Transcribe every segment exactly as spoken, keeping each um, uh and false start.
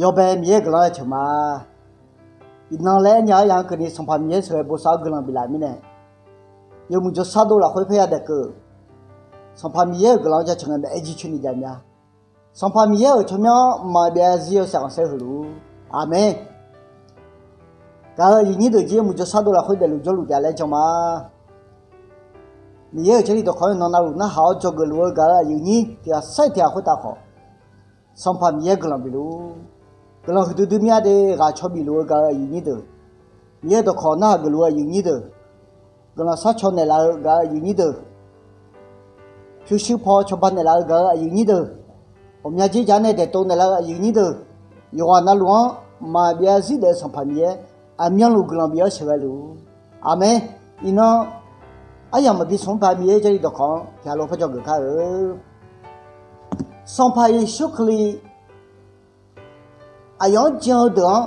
Yawbae Miqyaer-euq guiqlanq-anr jaceuq ma. Iqnan laer aernya-anr yaq-anr keuvni Sanqpaq Miqyaer sheuqghae bosav-awr guiqlanq biflaf mirnae, yawmuiq jawrshar dov lafkhoer parya daef keuv. Sanqpaq Miqyaer-euq guiqlanq-anr jaceuq ngae maeq-aer jircoer ni jav mya. Sanqpaq Miqyaer-euq tsawrmyanr mqmaq byav-aer zir-eu shaqkhanq saer heulof-ur. Aqmeq. Gaq-euq aqyuif nyir deuq jir yawmuiq jawrshar dov lafkhoer daefluf jawrluf taef-a laer jan ma. Miqyaer-euq Jarlif dawqkawq-anr nan navluf narhaq-awr dzawgeuf luf-eu gaq-euq aqyuif nyir tiq ghaq sar-iq tiq ghaq khoertav khawf, Sanqpaq Miqyaer guiqlanq bifluf-ur. Guiqlanq huiqdui dui mir-a de. Ghaq caw bifluf-eu gaq-euq aqyuif nyir deuq, Miqyaer-euq dawqkawq narhaq geufluf-eu aqyuif nyir deuq, guiqlanq sharcaw naeqlaf-eu gaq-euq aqyuif nyir deuq, pyurshuir paw cawba naeqlaf-eu gaq-euq aqyuif nyir deuq, ghawqmya dzerdzaq nae daeqtov naeqlaf-eu aqyuif nyir deuq, yawqghaq navluf-anr mqmaq byav-aer zir daef-eu Sanqpaq Miqyaer, aqmyanluf guiqlanq bif-awr sheuqghae luf-ur. Aqmeq. Iqnan aryamq maqbi smq-anr paq Miqyaer Jarlif dawqkawq-anr tiq ghaq lof par dzawgeuf kar-eu. Sanqpaq Yeqsur Kali aqyawf-anr jan-eu deuq-anr,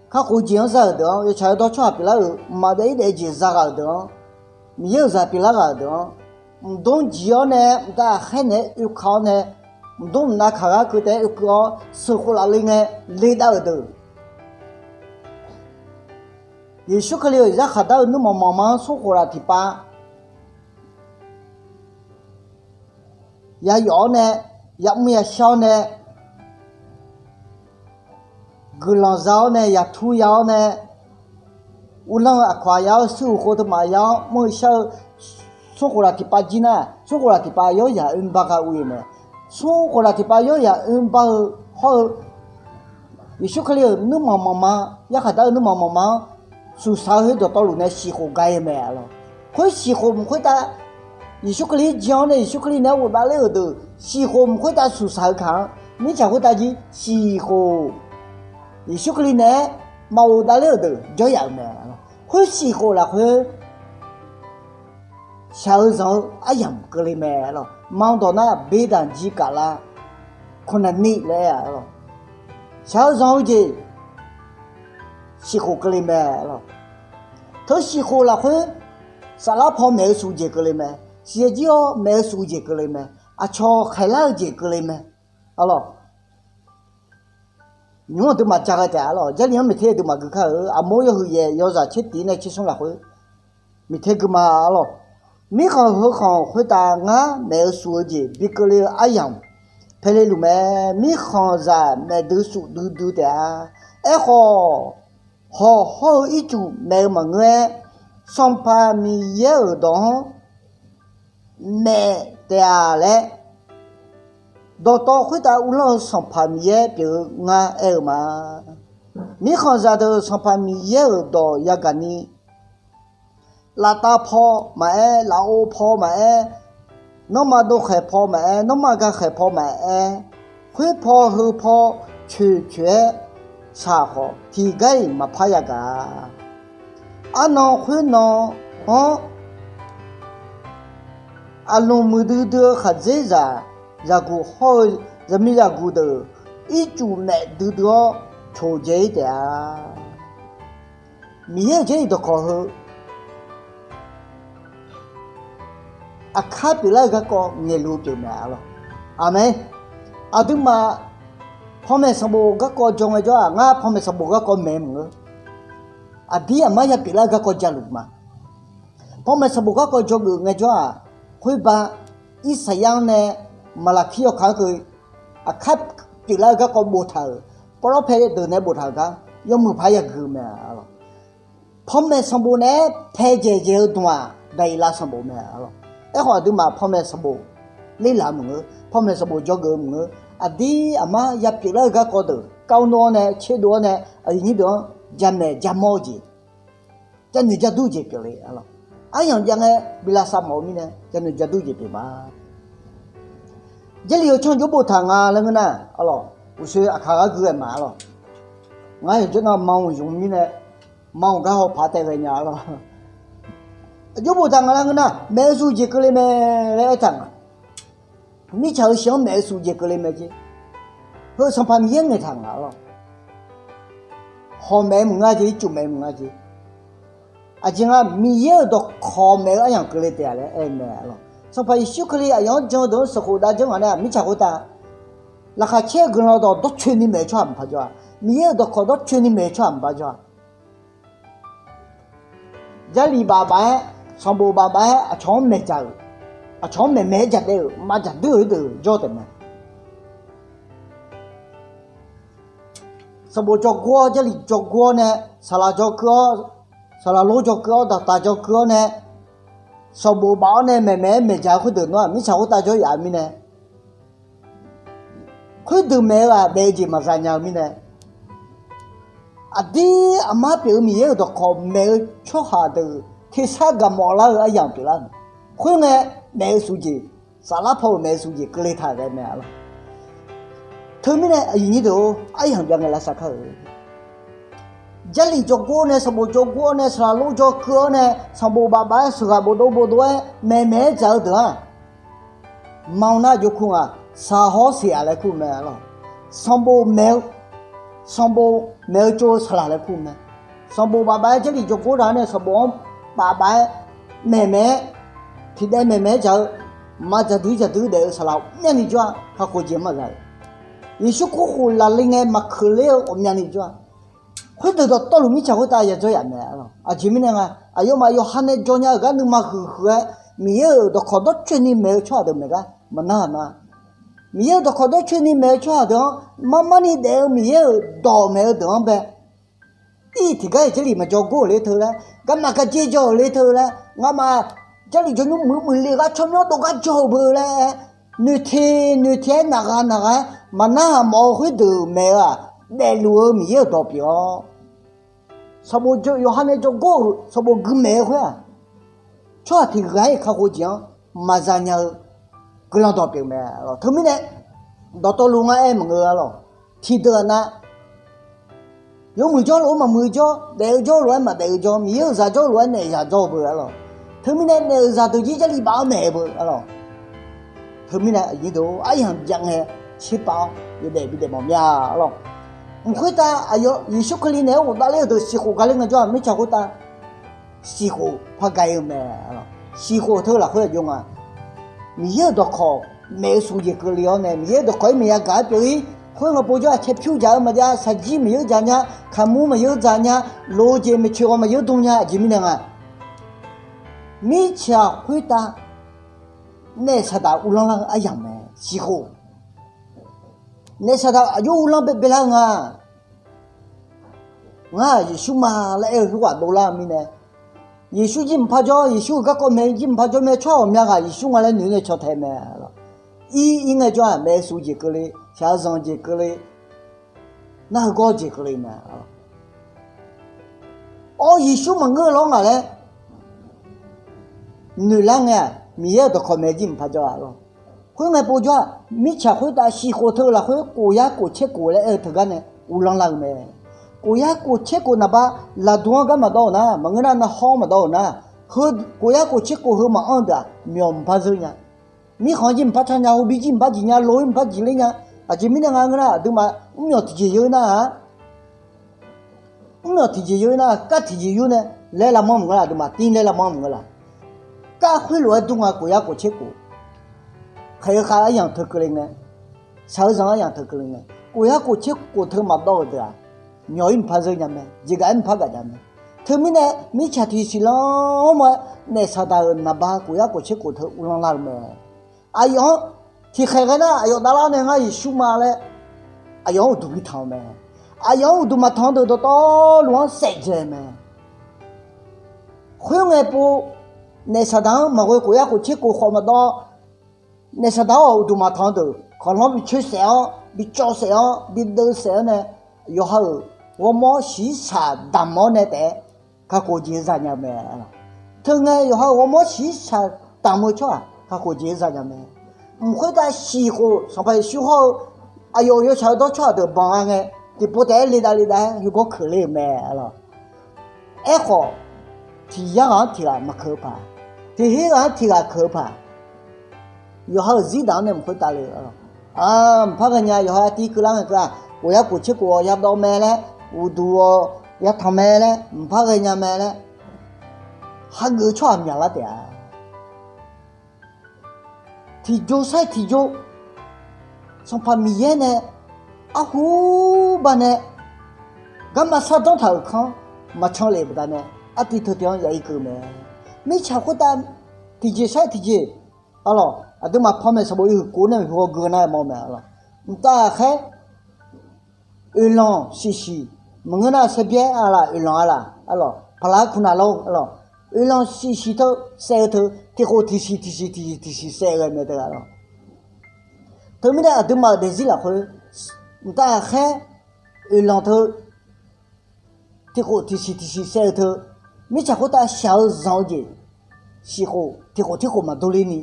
kakhof jeq-anr za-euq deuq-anr, yawtsaq yawdawr tsawrhaq pyeuflar-euq mqmaq byav-ir daef jeq zaghaq-euq deuq-anr, Miqyaer-euq zaq pyeuflar ghaq-euq deuq-anr, mqdmr jiq-awr nae mqtav aqkhaer naeq-aer oekaq-awr nae, mqdmr mqnav kaq gar keuv taef-aer oekeuv-awr sheuqkhof lafle ngae ledav-euq deuq, Yeqsur Kali-euq yarkhaq dar-eu nuirmanq manqma-anr smrkhof laf tiqpav yayawf-awr nae, yamr yashar-awr nae, guiqlanq za-awr nae, yaqtur ya-awr nae, uvlanr-eu aqkawq-aq ya-awr, shuir uqkhov teumaf ya-awr mr-eu shar-eu smrkhof laf tiqpav jir nar, smrkhof laf tiqpav yawryaq oerbar gha uv-ir mae. Smrkhof laf tiqpav yawryaq oerbar-eu hawr-eu, Yeqsur Kali-euq nuirmanq manqma, yarkhaq dar-eu nuirmanq manqma-anr suqsaq-eu khoer dawqtawvluf nae siqkhof ga-ir mae lawq. Khoer siqkhof mq khoertav, Yeqsur Kali-anr jan-awr nae Yeqsur Kali naeq-aer ghofdav ler-euq deuq siqkhof mq khoertav suqsaq-eu kaq-anr, mirtsaq khoertav jir siqkhof, Yeqsur Kali naeq-aer maqghofdav ler-euq deuq jawryaf-euq mae. Khoer siqkhof lafkhoer shaq-eu zanq-eu aryamq keuvle mae lawq. Manq dawq nar berdaq jir kaf lar, คนนั้นนี่ laer-a lawq. Shaq-eu zanq-eu jeq siqkhof keuvle mae lawq. Teu siqkhof lafkhoer saflar paw maeq-eu suf jeq keuvle mae. Siqyaer jir-awr maeq-eu suf jeq keuvle mae. Aqcawq khaeqlar-eu jeq keuvle mae. Arlawq, nymq-anr aqduimaf ja ghae taef-a lawq. Jarlif-anr maeqter aqduimaf gui kar-eu. Aqmawr yawhuiq yaeq yawzaq tser tiq nae tser smr lafkhoer maeqter gui ma. Arlawq, mirkhanq heukhanq khoertav ngar maeq-eu suf-eu jeq bi keuvle-eu aryamq paele luf mae. Mirkhanqzaq maeqdui suf duidui taef-a. Aerkhawf, hawq hawr-eu ircuf maeq-eu maqngeur-aer, Sanqpaq Miqyaer-euq dawq-anr maeq taef-a laer, dawqtawv khoertav uvlanr-eu Sanqpaq Miqyaer pyeuf-eu ngar aer-eu ma. Mirkhanqzaq deuq Sanqpaq Miqyaer-euq dawq yagaq ni, laftav paw maqaer, lafov paw maqaer, nanrma dov khaeq paw maqaer, nanrma ga khaeq paw maqaer, khoer paw heu paw coeq coeq-aer shaq khawf, tiqgar-iq maqpar yagaq-a. Arnan khoernan-anr, aqlmq muiqdui dui-eu khaqdzerzaq zaqguq hawr-eu zaqmiqzaqguq deuq ircuf maef duidui-awr coqdzae-ir taef-a. Miqyaer-euq Jarlif dawqkawq heu aqkar pyeuflar-eu garkawv ngaeqluf pyeuf mae lawq. Aqmeq. Aqduimaf panmaeq sanqbof garkawv jawr ngaejawr-aq, ngar panmaeq sanqbof garkawv maeq-eu maqngeur. Aqdir aqmar ya pyeuflar-eu garkawv jaluf ma. Panmaeq sanqbof garkawv jawrgeuf ngaejawr-aq, khoerba Irsaqyar-anr nae Maqlaqkir yawkaq-anr keuv aqkar pyeuflar-eu garkawv boftaq-euq, pawrlawr pae deuq nae boftaq-euq gar yawmuiq paq-aer yagui-eu mae lawq. Panmaeq sanqbof naeq-aer paedzaeq dzaeq-eu dmq-aq, Daqyeqlav sanqbof mae lawq. Aerkhawf, aqduimaf panmaeq sanqbof lerlaf-eu maqngeur, panmaeq sanqbof jawrgeuf-eu maqngeur. Aqdir aqmar ya pyeuflar-eu garkawv deuq kar nmr-awr nae tserdov-awr nae aqyuif nyir deuq-anr jamaeq jamawr-eu jeq, janoeq jadur-eu jeq pyeufle lawq. Aryamq jav ngae bi lavsav mawf-eu mirnae janoeq jadur-eu jeq pyeuf ma. Jarlif-eu tsanr jawr boftaq nga laer ngeur nar, arlawq, uqshoe aqkaq ghaq gui-aer ma arlawq. Ngar yawqjawr nav ma-euq zmq mirnae, ma-euq gar haw paq taev ghae nya arlawq. Jawr boftaq nga laer ngeur nar, maeq-eu suf jeq keuvle mae laer aertaq nga. Mirtsaq-euq shiq-anr maeq-eu suf jeq keuvle mae jeq. Heu Sanqpaq Miqyaer ngaeqtaq nga arlawq. Hawq maeq-eu maqngeur jeq, ircuf maeq-eu maqngeur jeq. Aqjeq nga Miqyaer-euq dawqkawq maeq-eu aryamq keuvle taef-a laer aer-eu mae arlawq. Sanqpaq Yeqsur Kali aqyawf-anr jan-eu deuq-anr sheuqkhof dav janr ngaq nae mirtsaq khoertav Laqkhaq caer-eu guiqlanq dawq dawrcoeni maeq-eu tsawrhaq maqpar jawr-a. Miqyaer-euq dawqkawq dawrcoeni maeq-eu tsawrhaq maqpar jawr-a. Jarlif bafbaf-aer, sanqbof bafbaf-aer, aqcawq-anr maeqdzaq-euq, aqcawq-anr maeqmaeq-aer jaqdaev-euq, maqdzaq duir-euq heudeuq jawr taef mae. Sanqbof jawrgor-awr, jarlif jawrgor-awr nae, saqlaq jawrkeuv-awr, saqlaq lor jawrkeuv-awr, daqtaf jawrkeuv-awr nae, sanqbof baf-awr nae maeqmaeq-aer maeqdzaq-eu khoerdeuq nawr-aq, mirtsaq khoertav jawryaf-eu mirnae, khoerdeuq maeq-eu-aq, daef-eu jeq maqza nya-eu mirnae, aqdir aqmar pyeuf-eu Miqyaer-euq dawqkawq maeq-eu tsawrhaq deuq tersar gaqmawf lar-eu aryamq pyeuflar mae. Khoerngae, maeq-eu shuf jeq, saflar paw-euq maeq-eu shuf jeq keuvle taq ghae mae arlawq. Teumirnae aqyuif nyir deuq-or, aryamq jav ngae lavsav kar-eu Jarlif jawrgor-awr nae, sanqbof jawrgor-awr nae, saqlaq lor jawrkeuv-awr nae, sanqbof bafbaf-aer, sheuqghaq bofdov bofdov-aer maeqmaeq-aer dzaq-eu deuq-aq, maqanr nar jov kur nga, saqhawr siq-aq laer kur mae arlawq. Sanqbof maeq-eu, sanqbof maeq-eu tsov-eu saqlaq laer kur mae. Sanqbof bafbaf-aer jarlif jawrgor daq-awr nae sanqbof-anr bafbaf-aer maeqmaeq-aer, tiqdaev maeqmaeq-aer dzaq-eu, maqdzaq duir dzaq duir daef-eu saqlaq ghawqmyani jawr-a. Kakhof jeq maqza-eu, Yeqsur kurkhof lafle ngae maqkeuq ler-eu ghawqmyani jawr-a. Khoerdeuq dawqtawvluf mirtsaq khoertav ya dzawr yaf mae arlawq. Aqjeq mirnae nga, aqyawfmaf yawqha nae jawr nya-euq gar nuima huiqhuiq-aer, Miqyaer-euq dawqkawq dawrcoeni maeq-eu tsawrhaq deuq maeq gar maqnar-aq nar, Miqyaer-euq dawqkawq dawrcoeni maeq-eu tsawrhaq deuq-anr, marmarni daef-eu Miqyaer-euq dawq maeq-eu deuq-anr bae, ir tiqgar-iq jarlif maqjawr gor-euq ler teu laer, garma gardzer jawr-euq ler teu laer, ngamaf jarlif jawrnymr muiq muiqle gar tsawrmyanr dov gar jawr-eu beu laer, noeqteq noeqteq-aer naqghaq naqghaq-aer maqnar-aq mawf-eu khoerdeuq maeq-eu-aq, daefluf-eu Miqyaer-euq dawq pyeuf-awr, sanqbof yawqha nae jawrgor-euq sanqbof gui maeq-eu khoer-aq, tsawrhaq tiq ghaq-iq kakhof jeq-anr maqza nya-eu guiqlanq dawq pyeuf mae arlawq. Teumirnae dawqtawvluf ngar aer maqngeur arlawq. Tiqdeuq-aq nar, yawmuiq jawrluf-aer maqmuiq jawr, daef-eu jawrluf-aer maqdaef-eu jawr, Miqyaer-euq zaq jawrluf-aer naef zaq jawr-eu beu arlawq. Teumirnae naef-euq zaqdeuq jir jarlif baf-anr maeq-eu beu arlawq. Teumirnae aqyuif nyir deuq-or, aryamq jav ngae tserpav-awr yawdaef bidaef mawf mya arlawq. Mq khoertav aqyawf Yeqsur Kali naeq-aer ghofdav ler-eu deuq siqkhof gaq ler ngae jawr-aq, mirtsaq khoertav siqkhof par gaq-ir-eu mae. Siqkhof teu lafkhoer aqjox nga, Miqyaer-euq dawqkawq maeq-eu shuf jeq keuvle-awr nae, Miqyaer-euq dawqkawq-ir maqya gaq-aer pyeuf-ir, khoerngae pov jawr-aq, caerpyur dzaq-eu maqjav, shaqjir maqyeur dzaq nya, kaqmur maqyeur dzaq nya, loq-eu jeq maeqtsoeq ghawq maqyeur dm nya, aqjeq mirnae nga. Mirtsaq khoertav naef saqdaq uvlanr lar-eu aryamq mae, siqkhof. Naef saqdaq aqjox uvlanr baebae lar-eu nga. Ngar-aq Yeqsur ma laer aer-eu khoerghaq dovlar-eu mirnae, Yeqsur jir mqpar jawr, Yeqsur-euq garkawv mae jir mqpar jawr mae, tsawrhaq ghawqmya ghaq Yeqsur nga laer noeq nae caw tae mae. Ir ir ngae jawr-aq, maeq-eu shuf jeq keuvle, shaqzanq jeq keuvle, narhaq gawr jeq keuvle mae. Awr, Yeqsur maqngeur-eu lawr ngaq laer noeqlar ngae-aq, Miqyaer-euq dawqkawq maeq jir mqpar jawr-a lawr. Khoerngae pov jawr-aq, mirtsaq khoertav siqkhof teu lafkhoer kof yar kof tser kof laer aer-eu teugar nae uvlanr lar-eu mae. Kof yar kof tser kof naqba, laqdu-anr gar maqdawr-euq nar, maqngeur nar navhawr-anr maqdawr-euq nar, heu kof yar kof tser kof heu maqanr-eu deuq-aq, myawq mqpar zeur nya. Mirkhanq jir mqpar car nya, hobi jir mqpar jiq nya, loq-ir mqpar jiq ler nya. Aqjeq mirnae nga ngeur nar, aqduimaf mrmyawq tiqjeq yeur nar-aq, mrmyawq tiqjeq yeur nar, kar tiqjeq yur nae laer lavmanr maqngeur laf, aqduimaf tir laer lavmanr maqngeur laf. Kar khoerlof-aer dur nga, kof yar kof tser kof. Khaeq-eu khav aryamq teu keuvle ngae, shaq-eu zanq aryamq teu keuvle ngae, kof yar kof tser kof teu maqdawr-euq deuq-aq, myawq-ir mqpar zeur nya mae, jeqgaf-aer mqpar gaq nya mae. Teumirnae mirtsaq tiq siqlanr-anr ma, naef saqdaq-euq naqba kof yar kof tser kof teu uvlanr lar-eu mae. Aqyawf-anr tiqkhaeq ghae nar, aqyawf davlar nae ngar Yeqsur ma laer aqyawf-anr uqduq bi tanq-eu mae. Aqyawf-anr uqduq maqtanq-eu deuq dawqtawvluf-anr saef dzae mae. Khoerngae pov, naef saqdaq-anr maqghoe kof yar kof tser kof khawf maqdawr, naef saqdaq-awr uqduq maqtanq-eu deuq kawqlanr bi coer saef-awr, bi cawv saef-awr, bi deuv saef-awr nae, yawqha-euq ghawrmawr shiqshaq damq-awr nae taef-aer kakhof jeq-eu zanya mae. Teungae yawqha-euq ghawrmawr shiqshaq damq-eu tsawrhaq kakhof jeq-eu zanya mae. Mq khoertav siqkhof Sanqpaq Yeqsur hawr-eu aqyawf yawshaq-eu dawr tsawrhaq deuq banq-a ngae, tiqpov taef-aer ledav ledav-aer heugawr keuq ler-euq mae. Aerkhawf, tiq yar ghaq-anr tiq ghaq maqkeuq-eu paq, tiq her ghaq-anr tiq ghaq keuq-eu paq, yawqha-euq zir daq-anr nae mq khoertav le-eu, mqpar ghaenya yawqha tiv keuvlar ngae keuv-aq, kof yar kof tser kof-awq yadawv mae laer, uqduq-awq yatanq mae laer, mqpar ghaenya mae laer, hageuf-eu tsawrhaq myaqlar taef-a. Tiqjo sar-iq tiqjo, Sanqpaq Miqyaer nae arhu banae garma sardanr taq-euq kanr maqcan lef-eu baqdanae, artiv teu tiv-anr ya ir keuv mae. Mirtsaq khoertav tiqjeq sar-iq tiqjeq, arlawq, aqduimaf panmaeq sanqbof irhuq kov nae heughawr gui nar-aer mawr mae, arlawq. Mqtav ghaqkhaer oeqlanq siqsiq, maqngeur nar saerbyaer-a laf, oeqlanq-a laf, arlawq, paqlaq-aer kuqnaq lor, arlawq, oeqlanq siqsiq teu saev-eu teu tiqkhof tiqsiq tiqsiq tiqsiq tiqsiq saev ghae mae teu, arlawq. Teumirnae aqduimaf-euq daefzir lafkhoer mqtav ghaqkhaer oeqlanq teu tiqkhof tiqsiq tiqsiq saev-eu teu, mirtsaq khoertav shaq-eu zanq-eu jeq, siqkhof tiqkhof tiqkhof maqdurler ni,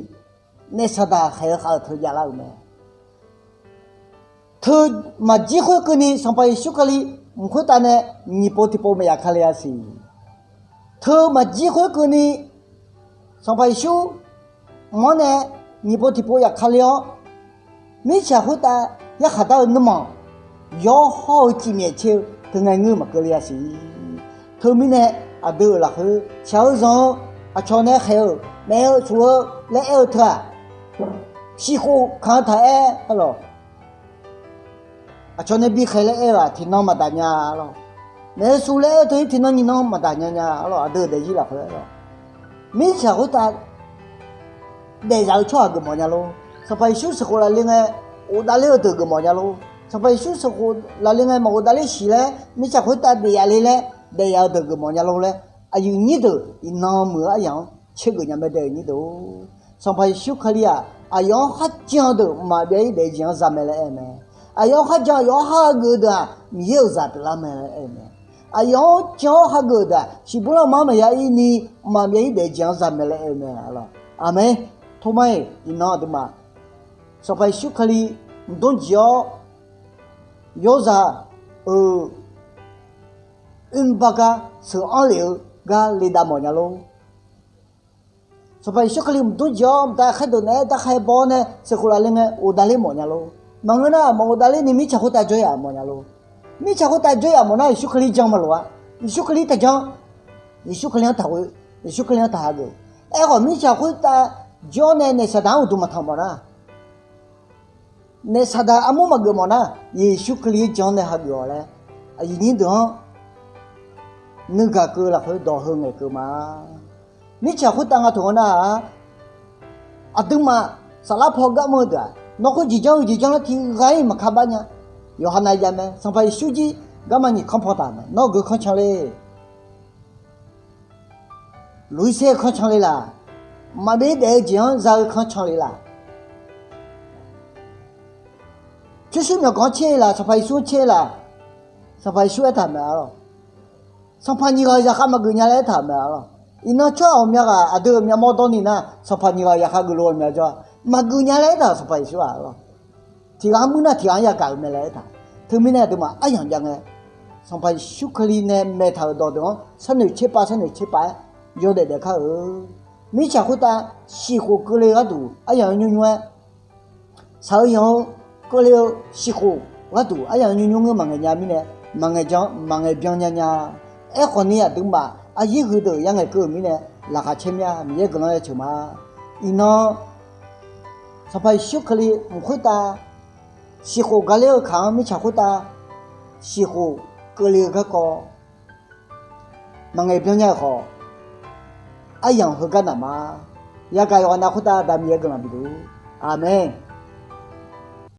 naef saqdaq khaeq-eu khav-euq teu javlar-euq mae. Teu maqjir khoerkeuvni Sanqpaq Yeqsur Kali mq khoertav nae nyiq pov tiqpov maqya kale-a siq. Teu maqjir khoerkeuvni Sanqpaq Yeqsur mq-anr nae nyiq pov tiqpov ya kale-awr, mirtsaq khoertav yarkhaq dar-eu nuirmanq yawr hawr-eu cifmyaef tser-eu teu ngae ngeur maqkeuv le-a siq. Teumirnae aqdui-euq lafkhoer shaq-eu zanq-eu, aqcawq nae khaeq-euq, maef-eu suf-eu laer aer-eu teu-aq, siqkhof kaq-anr taq aer, arlawq, aqcawq nae bi khaeq laer aer-eu-aq tiqnan maqdaq nya, arlawq, maef-eu suf laer aer-eu teu-ir tiqnan nyiqnan maqdaq nya nya, arlawq, aqdui-euq daefzir lafkhoer, arlawq, mirtsaq khoertav daefzaq-eu tsawrhaq geufmawf nya lor. Sanqpaq Yeqsur sheuqkhof lafle ngae ghofdav ler-eu deuq geufmawf nya lor. Sanqpaq Yeqsur sheuqkhof lafle ngae maqghofdav ler siq laer mirtsaq khoertav daefzaq le laer daefzaq-eu deuq geufmawf nya lor laer, aqyuif nyir deuq iqnan muiq-eu aryamq-anr caergeuf nya mae dae-eu nyir deuq-or. Sanqpaq Yeqsur Kali-aq, aqyawf-anr kharjan-eu deuq mqmaq byav-ir daef-eu jeq-anr za mae laer aer-eu mae. Aqyawf-anr kharjan-eu aqyawf-anr hageuf-eu deuq-aq Miqyaer-euq zaq pyeuflar mae laer aer-eu mae. Aqyawf-anr jan-awr hageuf-eu deuq-aq siqbur lanma-anr maqya ir ni mqmaq byav-ir daef-eu jeq-anr za mae laer aer-eu mae, arlawq. Aqmeq. Tormar-iq iqnan aqduimaf Sanqpaq Yeqsur Kali mqdmr jeq-awr yawrzaq-euq oerbar gar sheuq anr lef-eu gar le dav mawf nya lor. Sanqpaq Yeqsur Kali mqdmr jeq-awr mqtav khaerdeuq naeq-aer darkhae baw-awr nae sheuqkhof lafle ngae ghofdav ler mawf nya lor. Maqngeur nar maqghofdav ler ni mirtsaq khoertav jawryaf mawf nya lor. Mirtsaq khoertav jawryaf mawf nar Yeqsur Kali jan maqloq-a. Yeqsur Kali taqjan. Yeqsur Kali-anr taqghoe. Yeqsur Kali-anr taq hageuf. Aerkhawf mirtsaq khoertav jawr nae naef saqdaq-anr uqduq maqtanq mawf nar, naef saqdaq armur maqgeuf mawf nar Yeqsur Kali-anr jan nae hageuf-awq laer, aqyuif nyir deuq-anr nuigaq keuv lafkhoer dawq heu ngaeqkeuv ma. Mirtsaq khoertav nga taq-anr nar-aq, aqduimaf saflar paw gar mr-eu deuq-aq, nawr khoer jeq janr-eu jeq janr lar tiq ghaq-ir maqka bar nya. Yawqha nav jav mae. Sanqpaq Yeqsur jir garma nyiq kanr paw taq mae. Nawr geu kanr can le. Loq-ir saer-eu kanr can le laq? Maqbyav-ir daef-eu jeq-anr za-eu kanr can le laq? Pyurshuir myawqganq-anr caer-ir laq? Sanqpaq Yeqsur-anr caer-ir laq? Sanqpaq Yeqsur aertaq mae, arlawq. Sanqpaq nyiq ghaq zaqkhav maqgeuf nya laer aertaq-euq mae, arlawq. Iqnan tsawrhaq ghawqmya ghaq aqdui-euq myavmawr dawrni nar, sanqpaq nyiq ghaq zaqkhav geufluf ghawqmya jawr-a? Maqgeuf nya laer aertaq-euq Sanqpaq Yeqsur-aq, arlawq. Tiq ghaq-anr muir nar tiq ghaq-anr yagaq-euq mae laer aertaq. Teumirnae aqduimaf aryamq jav ngae, Sanqpaq Yeqsur Kali nae maeqtaq-euq dawqdeuq-anr sharnoeq tserpav sharnoeq tserpav-aer yawdaef daef kar-eu. Mirtsaq khoertav siqkhof keuvle gharduq aryamq-anr nymr nymr-aer, shaq-eu yanq-eu keuvle-eu siqkhof gharduq aryamq-anr nymr nymr ngeur maqngaeq nya mirnae, maqngaeq jan maqngaeq byan nya nya. Aerkhawf ni aqduimaf aryaer huiqdeuq ya ngaeq keuv-euq mirnae, laqkhaq caer mya Miqyaer guiqlanq-aer ceuq ma. Iqnan Sanqpaq Yeqsur Kali mq khoertav siqkhof gaqler-eu kaq-anr mirtsaq khoertav siqkhof keuvle-eu garkawv maqngaeq byan nya-euq khawf, aryamq heugar naq ma. Yagaq yawqghaq nav khoertav Aqda Miqyaer guiqlanq bidov. Aqmeq.